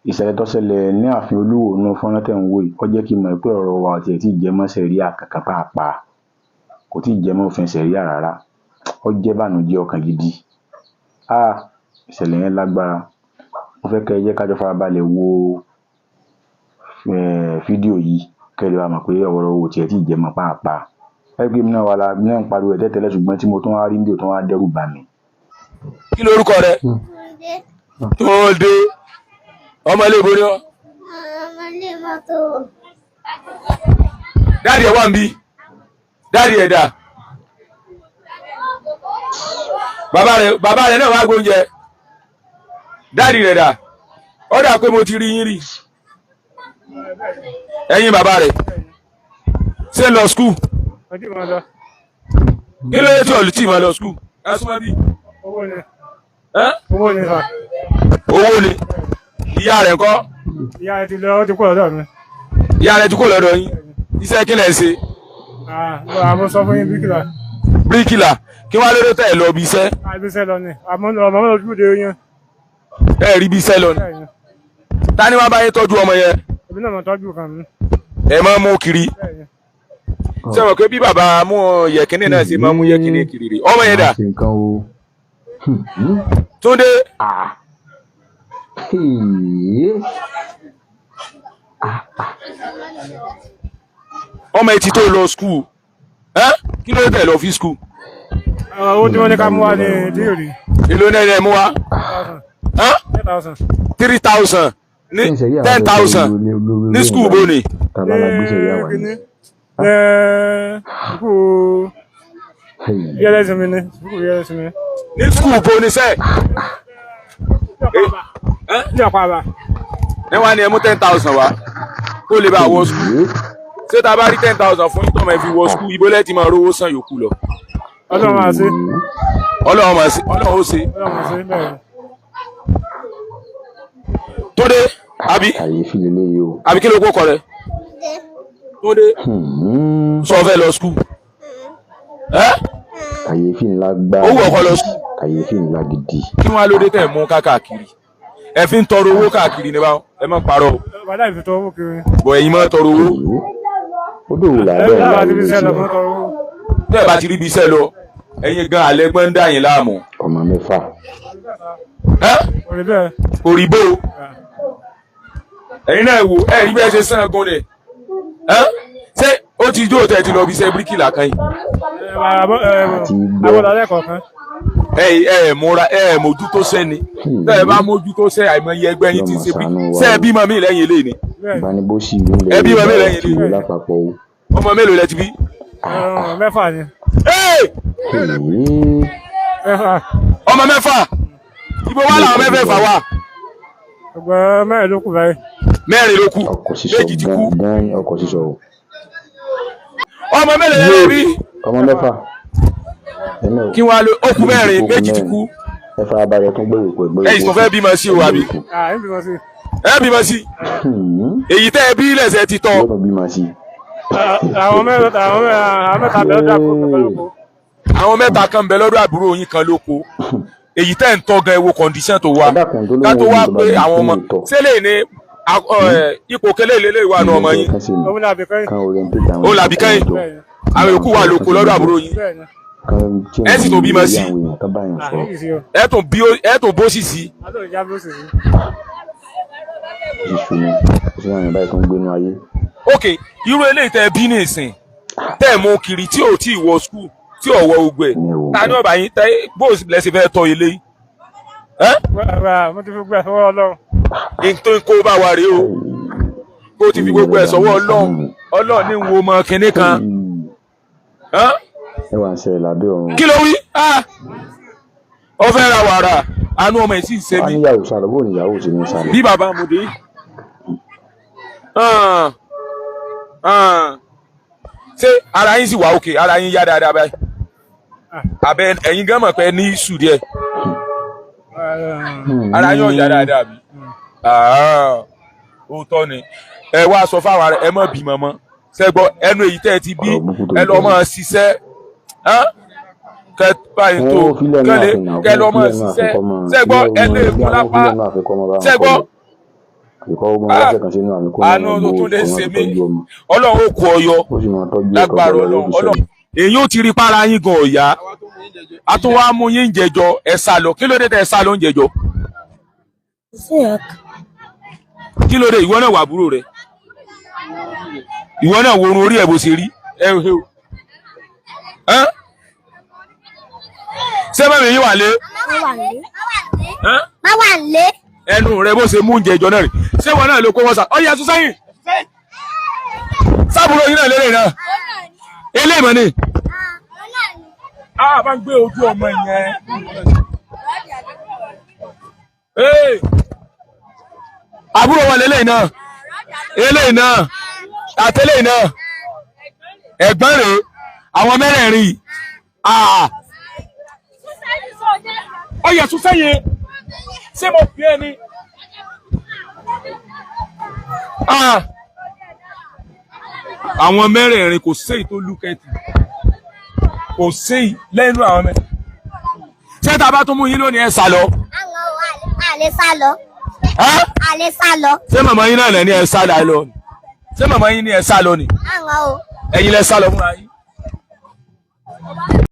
Ìṣẹ̀lẹ̀ tó ṣẹlẹ̀ ní ààfin Olúwo nínú fọ́nrán tẹ̀ ń wò yìí, ó jẹ́ kí n mọ̀ pé ọ̀rọ̀ wa ò tiẹ̀ tíì jẹ mọ́ sẹ̀ríà kankan pàápàá, kò tíì jẹ mọ́ òfin sẹ̀ríà rárá. Ó jẹ́ ìbànújẹ́ ọkàn gidi. Ah, ìṣẹ̀lẹ̀ yẹn lágbára. Mo fẹ́ kẹ́ ẹ jẹ́ ká jọ farabalẹ̀ wo fídíò yìí kẹ́ ẹ lè bá mọ̀ pé ọ̀rọ̀ wa ò tiẹ̀ tíì jẹ mọ́ pàápàá. Ẹ rí pé èmi náà wà lára, èmi náà ń pariwo ẹ̀ tẹ́lẹ̀tẹ́lẹ̀, ṣùgbọ́n tí mo tún wá rí níbi tó wá dẹ́rù bà mí. Kí lorúkọ rẹ? Túndé. Túndé. Ọmọ ilé ìbò ni ọ? Ọmọ ilé mọ́tò. Daddy ẹ wà ń bí? Daddy ẹ dà? Bàbá rẹ náà wá gbóúnjẹ. Daddy rẹ dà? Ó dà pé mo ti rí yín rí. Ẹ̀yin bàbá rẹ ṣé ń lọ school? Ọdún máa lọ. Kí ló dé tí olùtí máa lọ school? Ẹ súnmọ́ bí. Owó ni. Ẹ́? Owó ni sà. Owó ni. Ìyá rẹ̀ ńkọ́? Ìyá rẹ ti lọ, ó ti kú lọ́dọ̀ mi. Ìyá rẹ̀ ti kó lọ́dọ̀ yín. Iṣẹ́ kí lẹ̀ ń ṣe? Àmọ́ sọ fún yín, bíkìlà. Bíríkìlà. Kí wàá lóde tẹ̀ lọ bí iṣẹ́? Àbíṣẹ́ lọ ni. Àmọ́ ọmọ mi lójú de yín. Ẹ rí bí iṣẹ́ lọ ni. Bẹ́ẹ̀ ni. Ta ni wàá bá yín tọ́jú ọmọ yẹn? Èmi náà mọ̀ tọ́jú kan mi. Ẹ máa mú kiri. Bẹ́ẹ̀ ni. Ṣé mo pé bí bàbá mú yẹ̀kínní náà ṣe máa mú yẹ̀kínní kiri rè? Ọmọ yẹn dà? Máa ṣe nǹkan o. Túndé. Ah. Hey. Ọmọ ẹ ti tó lọ school. Ẹ́, kí ló dé tẹ̀ lọ fi school? Owó tí wọ́n ní ká mú wá ní díòrì. Èló náà ẹ mú wa? Ẹ́? 10,000. 3,000 ní Ṣé sẹ̀ríà wà 10,000 lórí ní school bó ni? Tàbá la gbé sẹ̀ríà wà ní. Kíní. Ní sùkú yẹlẹ́sìn mi ni. Sùkú yẹlẹ́sìn mi. Ní school bó ni sẹ́? Ní ọ̀pá àbá. Ẹ wá ní ẹ mú 10,000 wá kó lè bá wọ school. Ṣé tá a bá rí 10,000 fún yín tọ́mọ ẹ fi wọ school, ibo lẹ́ẹ̀ ti máa rówó san yòókù lọ? Ọlọ́run máa ṣe. Ọlọ́run máa ṣe, Ọlọ́run ó ṣe. Ọlọ́run máa ṣe bẹ́ẹ̀ ni. Túndé àbí? Kàyéfì leléyìí o. Àbí kí ló kó kọ rẹ? Túndé. Túndé. Sọ fẹ́ lọ school? Ẹ́? Kàyéfì ńlá gbáà. Ó wù ọkọ lọ school. Kàyéfì ńlá gidi. Kí wọ́n á lóde tẹ̀ mú káàkiri? Ẹ fi ń tọrọ owó káàkiri ní báwọn. Ẹ má parọ́ o. Bàdá ìfìtọ́ owó kiri. Bọ̀ ẹ̀yin má tọrọ owó. Ó dòwò Ẹ làbẹ́ ẹ̀ láwa ti láyé fi sí sẹ́ lọ ẹ. fún tọrọ owó. Tẹ́ ẹ bá ti rí ibi iṣẹ́ lọ, ẹ̀yin gan alẹ́ gbọ́n ń dà yín láàmú. Ọmọ mẹ́fà. Ẹ́? Kò rí bẹ́ẹ̀. Kò rí bó o. Ẹ̀yin náà wò ẹ rí bẹ́ẹ̀ ṣe sàn gan ni. Ẹ́, ṣé ó ti jó tẹ̀ ti lọ bí iṣẹ́ bíríkìlà kan yìí? Àti gbọ́. Àwọn ọ̀dọ́ kọ̀ọ̀kan. Ẹ ẹ múra, ẹ mójútó sẹ́ni. Tẹ́ ẹ bá mójútó sẹ́, àìmọye ẹgbẹ́ yín ti ń ṣe bí. Ṣé ẹ bímọ mi lẹ́yìn eléyìí ni? Bẹ́ẹ̀ ni. Ìbánibóṣì ìlú ilẹ̀ Ẹ bímọ Yorùbá mélòó lẹ́yìn ti eléyìí? wò lápapọ̀ o. Ọmọ mélòó lẹ ti bí? Mẹ́fà ni. Ẹ́ẹ̀! Mẹ́fà. Ọmọ mẹ́fà. Ibo wà làwọn mẹ́fẹ̀ẹ̀fà wà? Ọgbẹ́ mẹ́rin ló kù báyìí. Mẹ́rin ló kù. Ọkọ̀ sísọ Méjì ti kú. gan ọkọ̀ sísọ o. Ọmọ mélòó lẹ bí? Ọmọ mẹ́fà. Ẹ̀mẹ́ o. Kí wọ́n á lo ó kú mẹ́rin, méjì ti kú. Ẹ farabalẹ̀ tún gbé òkú ẹgbẹ́ Ẹ sì tún fẹ́ bímọ sí o, àbí? À ń bímọ sí. Ẹ bímọ sí. Èyí tẹ́ ẹ bí lẹ̀sẹ̀ ti tọ́. Yóò tún bímọ sí i. Àwọn mẹ́ta àwọn mẹ́ta bẹ̀rẹ̀ dà kó pẹ̀lú lóko. Àwọn mẹ́ta kan ń bẹ lọ́dọ̀ àbúrò yín kan lóko. Èyí tẹ́ ń tọ́ gan, ẹ wo condition tó wà. Ẹ dákun tó Ká tó lóun wá ò ní pé tó bá àwọn ọmọ bí tọ̀. ṣé lè ní ipò kẹlẹ́ ìlélẹ́ ìwà nu ọmọ yín. Kan sí ni. Òun ni àbíkẹ́yìn. Kan orientate àwọn Ó làbí kẹ́yìn. Bẹ́ẹ̀ ni. Àwọn yòókù wà lóko lọ́dọ̀ àbúrò yín. Bẹ́ẹ̀ ni. Kan tí Ẹ sì tún bímọ sí i. àwọn èèyàn kan bá yàn À sọ. ń sí o. Ẹ tún bí ẹ tún bó sì sí. Àtò ìjà bí ó sì sí. Iṣu ni. Ó sì wà ní báyìí tó ń gbénú ayé. Ok, irú eléyìí tẹ́ ẹ bí ní ìsìn tẹ́ ẹ mú kiri tí ò tí ì wọ school, tí ò wọ ogbẹ, Ní ẹ̀wò. ta ni ọba yín tẹ́ bó lẹ́sìn fẹ́ tọ́ ilé yìí? Ẹ́? Mo ti fi gbẹ sọ́wọ́ Ọlọ́run. N tó ń kó bá wa rèé o, kó o ti fi gbogbo ẹ̀ sọ́wọ́ Ọlọ́run. Ọlọ́run ní wo mọ kinní kan. Ẹ́? Ẹ wà ń ṣẹlẹ̀ lábẹ́ ọ̀run. Kí ló wí? Ah! Ó fẹ́ ra wàrà, àánú ọmọ ẹ̀ sì ń ṣe Wọ́n á mí. níyàwó sálọ, bóun níyàwó sì ní sálọ. Bí bàbá Mùdí. Ah! Ah! Ṣé ara yín sì wà òkè? Ara yín yá dáadáa báyìí? Àbẹ ẹ̀yin gan mọ̀ pé ẹ ní ìṣù díẹ̀? Ara yín ò yá dáadáa bí? Ah! Òótọ́ ni. Ẹ wá sọ fáwọn ará ẹ mọ̀ bímọ mọ́. Ṣẹ́gbọ́ ẹnu èyí tẹ́ ẹ ti bí, Ọ̀rọ̀ burúkú tó ẹ ń lọ jẹ. mọ́ ṣiṣẹ́. Hán? Kẹ báyìí tó Wọ́n fi lẹ́nu kẹ lè àfin náà, kẹ lọ wọ́n fi mọ́ lẹ́nu ṣiṣẹ́. àfin kọ́ mọ́. Ṣẹ́gbọ́ ẹ lè Wọ́n kún fi lápá. lẹ́nu àfin kọ́ mọ́ bá wọn Ṣẹ́gbọ́ kọ́ lọ. Ìkọ́ ó máa wáṣẹ̀ kan sínú àmì kó máa Àánú gbowó tó lè kó máa ṣe fi mí. tọ́jú ọmọ. Ọlọ́run ó kó ọyọ Ó sì máa tọ́jú ẹ̀ lágbára tọ́jú Ọlọ́run. ọlọ́run fi Ọlọ́run sẹ́yìn. èyí ó ti rí para yín gan ọ̀yá. A tún wá mú yín jẹjọ, ẹ sá lọ. Kí ló dé tẹ ẹ sá lọ ń jẹjọ? Sí ọkàn. Kí ló dé? Ìwọ náà wà àbúrò rẹ, ìwọ náà wo orun orí ẹ bó ṣe rí ẹ ẹ o. Ẹ́n? Ṣé bẹ́ẹ̀ mi yín wà lé? Wọ́n wà nílé. Ẹ́n? Wọ́n wà nílé. Ẹnu rẹ bó ṣe mú oúnjẹ ìjọ náà rè. Ṣé wọn náà ló kó wọn sá ọyẹ ẹsùn sẹ́yìn sábúrò yín náà lérè náà eléyìí mọ ni. A bá ń gbé ojú ọmọ yẹn. Ee! Àbúrò wọn lélẹ́yìn náà, eléyìí náà àtẹlẹ́yìn náà, ẹ̀gbọ́n rèé, àwọn mẹ́rẹ̀ẹ̀rin yìí. Ah! Ọyẹ ẹsùn sẹ́yìn, ṣé mo fi ẹ ni? Ah! Àwọn mẹ́rẹ̀ẹ̀rin kò séyìí tó lúkẹ́tì, kò séyìí lẹ́nu àwọn mẹ́rin. Ṣé tá a bá tún mú yín lónìí, ẹ sá lọ? Àwọn àlè sá lọ. Ẹ́? Àlè sá lọ. Ṣé màmá yín náà lẹ ní ẹ sá lọ ni? Ṣé màmá yín ní ẹ sá lọ ni? Àwọn o. Ẹ̀yin lẹ sá lọ fúnra yín.